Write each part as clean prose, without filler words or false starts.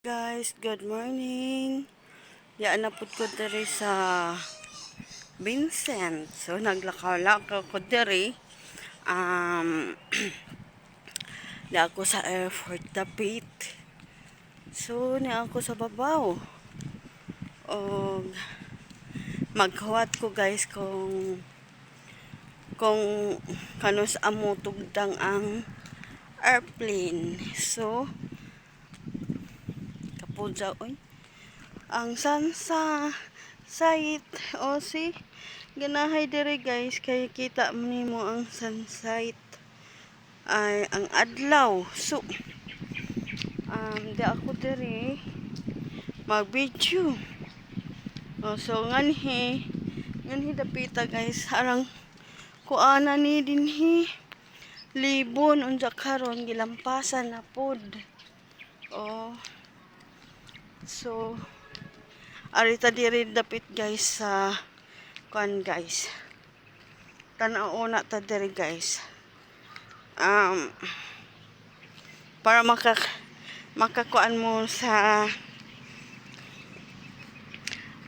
Guys, good morning. Yaan na pud ko diri sa Vincent. So naglakaw-lakaw ko diri. Di ako sa airport dapit. So ni ako sa babaw. Og maghuwat ko, guys, kung kanus amo tugdang ang airplane. So kapudya oy. Ang sansa site o si ganahay diri, guys, kay kita mo nimo ang sunset ay ang adlaw. So di ako diri mag video. Oh, so nganhi dapita, guys, arang kuana ni dinhi libon, unsa karon gilampasan na pod. Oh, so arita diri dapit, guys, sa kuan, guys. Tanaw na ta diri, guys, para makakuan mo sa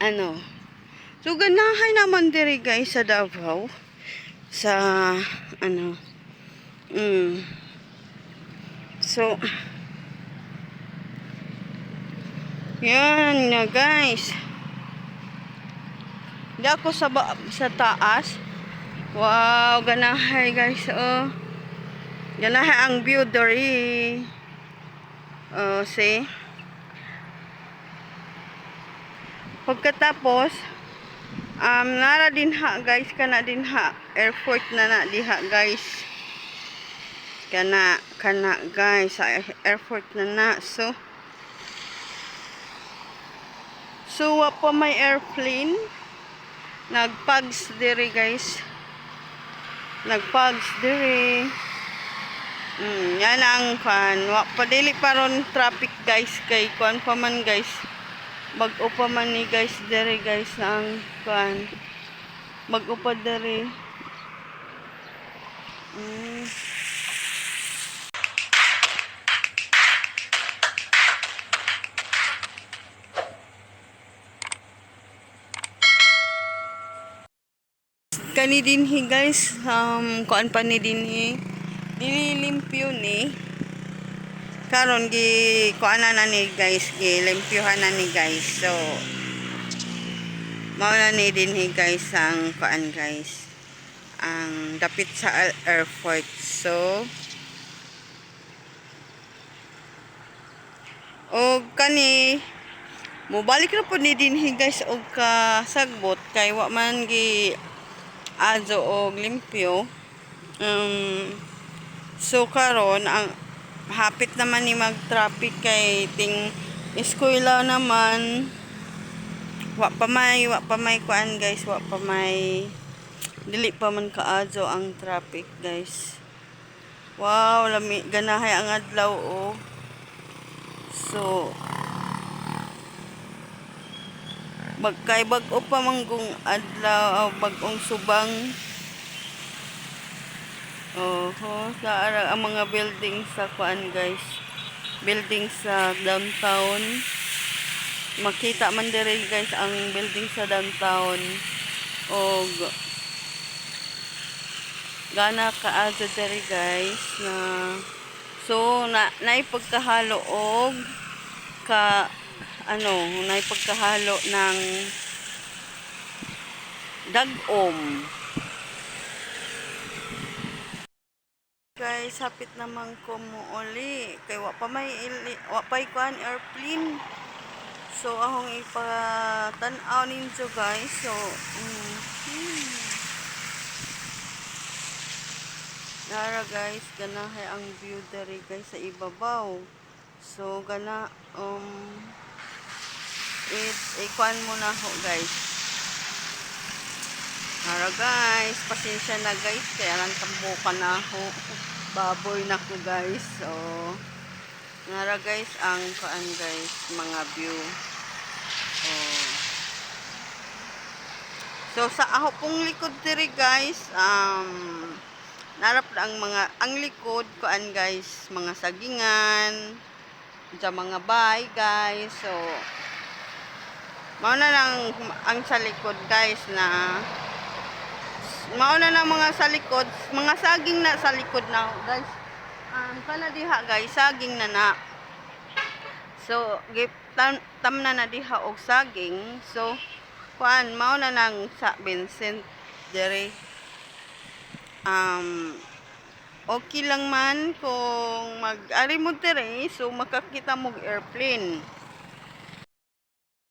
ano. So ganahay naman diri, guys, sa Davao sa ano. So yan na, guys. Di ako sa taas. Wow, ganahay, guys, oh. Ganahay ang view diri. Oh, see? Pagkatapos, nara din ha, guys, kana din ha, airport na na diha, guys. Kana, kana, guys, sa airport na na. So, wa pa may airplane. Nagpags diri, guys. Nagpags diri. Yan ang kan. Wa pa, dili pa ron traffic, guys, kay kuan pa man, guys. Bag-o pa man ni, guys, diri, guys, ang kuan. Bag-o pa diri. Kani dinhi, guys, kuan pa ni dinhi. Dili limpyo ni. Karon gi kuan na ni, guys, gi limpyuhan na ni, guys. So mao na ni dinhi, guys, ang kuan, guys. Ang dapit sa airport. So og kani mobalik ra pud ni dinhi, guys, og kasagbot kay wa man gi azo og limpyo. So karon ang hapit naman ni mag traffic kay ting eskwela naman. Wa pa may kuan, guys, wa pa may, dili pa man kaazo ang traffic, guys. Wow, lami, ganahay ang adlaw, oh. So bagkay bag-o pa manggong adlaw, bag-ong subang. Oho, sa ang mga building sa kuan, guys. Building sa downtown. Makita man diri, guys, ang building sa downtown. Og gana kaazo diri, guys, na so na naipagkahalo og ka ano, naipagkahalo ng dagom. Guys, hapit naman ko mo uli. Kay wa pa may wa pa kuan airplane. So akong ipatan-aw ninyo, guys. So Nara, guys, ganahay ang view diri, guys, sa ibabaw. So gana it ikuan mo na ho, guys. Nara, guys, pasensya na, guys, kaya lang tambukan na ho. Baboy na ko, guys. So nara, guys, ang kuan, guys, mga view. Oh. So sa ako pong likod diri, guys, narap ang mga ang likod kuan, guys, mga sagingan. Sa mga bay, guys. So, mao na lang ang sa likod, guys, na mao na lang mga sa likod, mga saging na sa likod na, guys. Kana diha, guys, saging na na. So, tam na na diha og saging. So, kuan mao na lang sa Vincent dere. Okay lang man kung mag-ari mo dere, so makakita mo og airplane.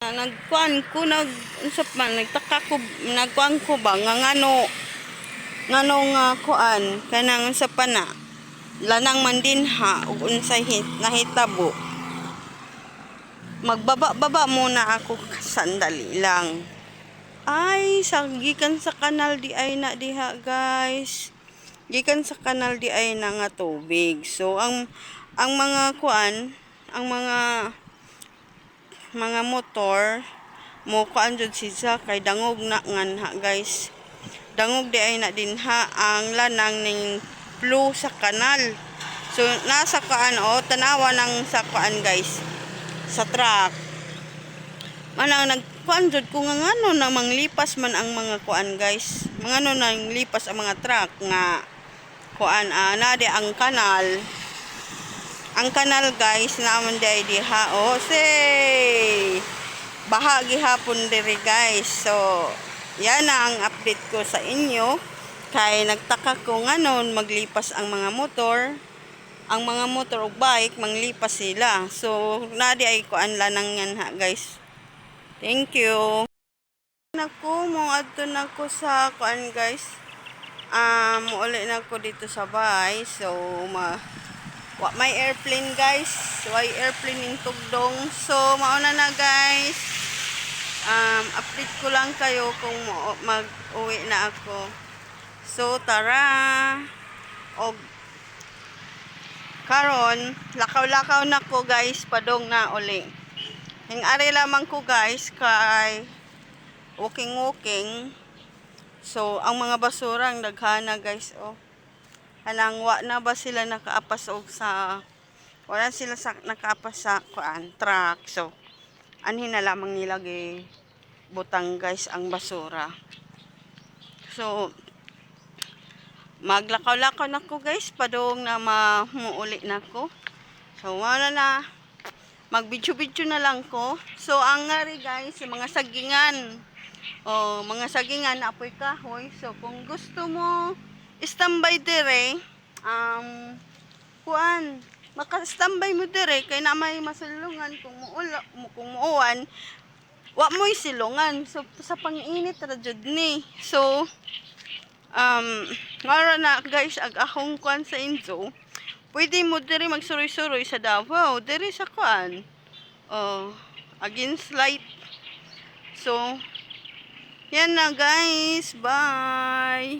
Nagkuan ko, nag unsa pa man, nagtaka ko, nagkuan ko ba nga ngano ngano nga kuan kanang unsa pa na lanang man din ha ug unsay nahitabo. Magbaba-baba muna ako, sandali lang. Ay, sa gikan sa kanal di ay na diha, guys. Gikan sa kanal di ay na nga tubig. So ang mga kuan, ang mga motor mo kuan jud siya kay dangog na nganha, guys. Dangog di ay na dinha ang lanang ning flow sa kanal. So nasa kuan o tanawa nang sa kuan, guys, sa truck. Manang nagkuan jud ko nga ngano na manglipas man ang mga kuan, guys. Mga ano nang lipas ang mga truck nga kuan, na di ang kanal. Ang kanal, guys, naman di diha o say baha gihapon diri, guys. So yan na ang update ko sa inyo kay nagtaka ko nganon maglipas ang mga motor ug bike, manglipas sila. So na di ay kuan lanang yan ha, guys. Thank you. Nako, mo adto na ko sa kuan, guys. Muuli na ko dito sa bahay. So ma wa may airplane, guys. Way airplane ning tugdong. So mauna na, guys. Update ko lang kayo kung mag-uwi na ako. So tara. Og karon, lakaw-lakaw na ko, guys, padong na uli. Hing ari lamang ko, guys, kay walking walking. So ang mga basura ang daghana, guys, oh. Halang wa na ba sila nakaapas og sa wala sila sa nakaapas sa kuan truck. So anhin na lamang nila gi butang, guys, ang basura. So maglakaw-lakaw na ko, guys, padong na mamuuli na ko. So wala na, magbidyo-bidyo na lang ko. So ang ngari, guys, mga sagingan. Oh, mga sagingan na apoy kahoy. So kung gusto mo standby dire, kuan, maka-standby mo dire kay na may masulungan kung muula, kung muuwan, wa mo'y silungan. So sa pang-init ra jud ni. So ngara na, guys, ag akong kuan sa inyo. Pwede mo diri magsuroy-suroy sa Davao, diri sa kuan. Oh, against light. So, yan na, guys. Bye.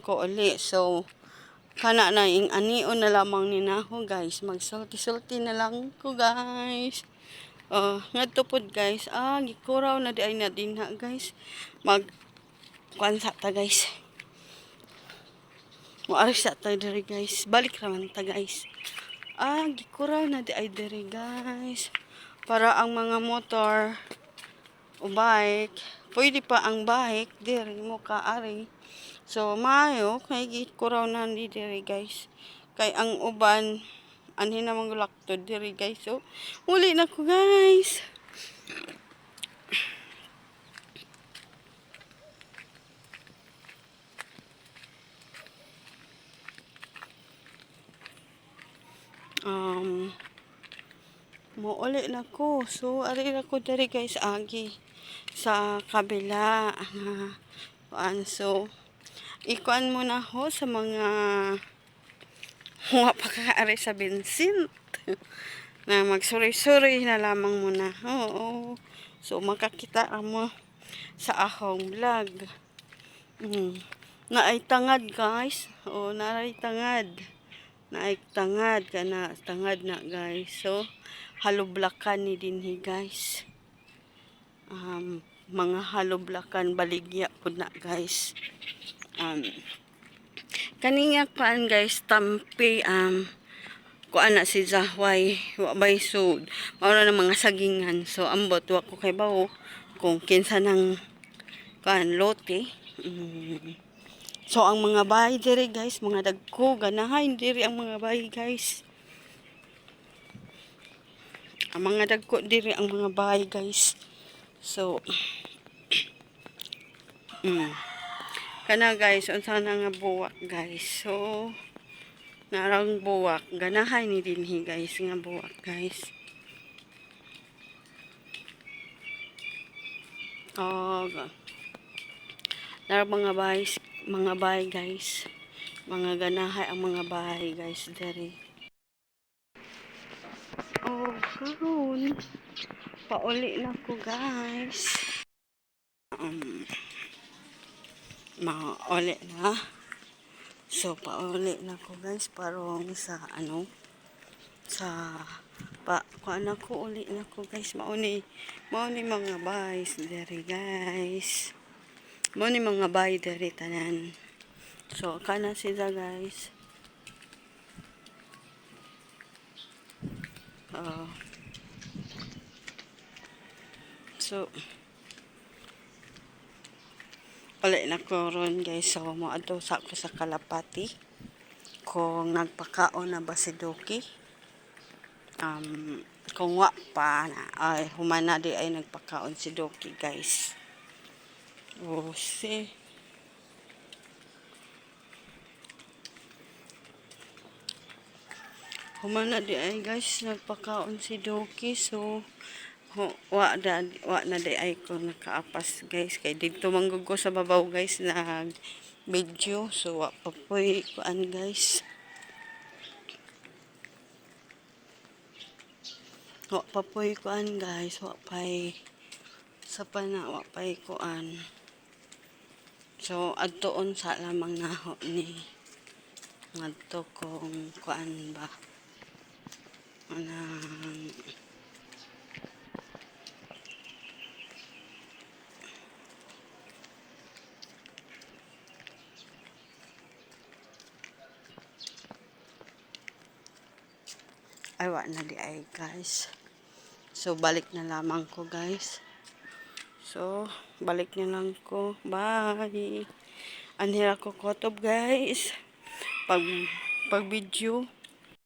Ko uli. So, kana na ing anion na lamang ni nako, guys. Magsulti-sulti na lang ko, guys. Oh, ngadto pod, guys. Ah, gikuraw na di ay na dinha, guys. Mag kuan sa ta, guys. Moari sa ta diri, guys. Balik raman ta, guys. Ah, gikuraw na di ay diri, guys. Para ang mga motor o bike, pwede pa ang bike diri mo kaari. So maayo kay gikuraw na ni diri, guys. Kay ang uban anhin na manglaktod diri, guys. So uli na ko, guys. Muuli na ko. So, ari na ko diri, guys, agi sa kabila. Kuan, so, ikuan mo na ho sa mga wa pa kaari sa Vincent na magsuroy-suroy na lamang muna. Oo. So, makakita mo sa akong vlog. Naay tangad, guys. Oo, naay tangad. Naay tangad kana, tangad na, guys. So, haloblakan ni dinhi, guys. Mga haloblakan baligya pud na, guys. Kani nga kuan, guys, tampi, Kuan na si Zahway, wa bay sud. Mao na ng mga sagingan. So ambot, wa ko kay bawo kung kinsa nang kuan lote. So ang mga bahay diri, guys, mga dagko, ganahan diri ang mga bahay, guys. Ang mga dagko diri ang mga bahay, guys. So kana, guys, unsa na nga buwak, guys. So narang buwak, ganahan ni dinhi, guys, nga buwak, guys. Oh, narang mga bahay, guys. Mga ganahay ang mga bahay, guys, diri. Oh, karon pauli na ko, guys. Mauli na. So, pauli na ko, guys, parong sa ano, sa pa kuan ako, uli na ko, guys. Mauni mga bahay diri, guys. Mauni mga bahay diri tanan. So, kana sila, guys. So, uli na ko ron, guys. So, moadto sa ko sa Kalapati. Kung nagpakaon na ba si Doki. Kung wa pa na, ay, humana di ay nagpakaon si Doki, guys. Oh, see. Humana di ay, guys, nagpakaon si Doki. So, wa na di ay ko nakaapas, guys, kay didto man gud ko sa babaw, guys, nag video. So wa pa po'y kuan, guys. Wa pa po'y kuan, guys, wa pa'y sa pa na, wa pa'y kuan. So adtoon sa lamang naho ni ngadto kung kuan ba anang. Ay, wa na di ay, guys. So balik na lamang ko, guys. So balik na lang ko. Bye. Anhira ko kotob, guys. Pag pag video.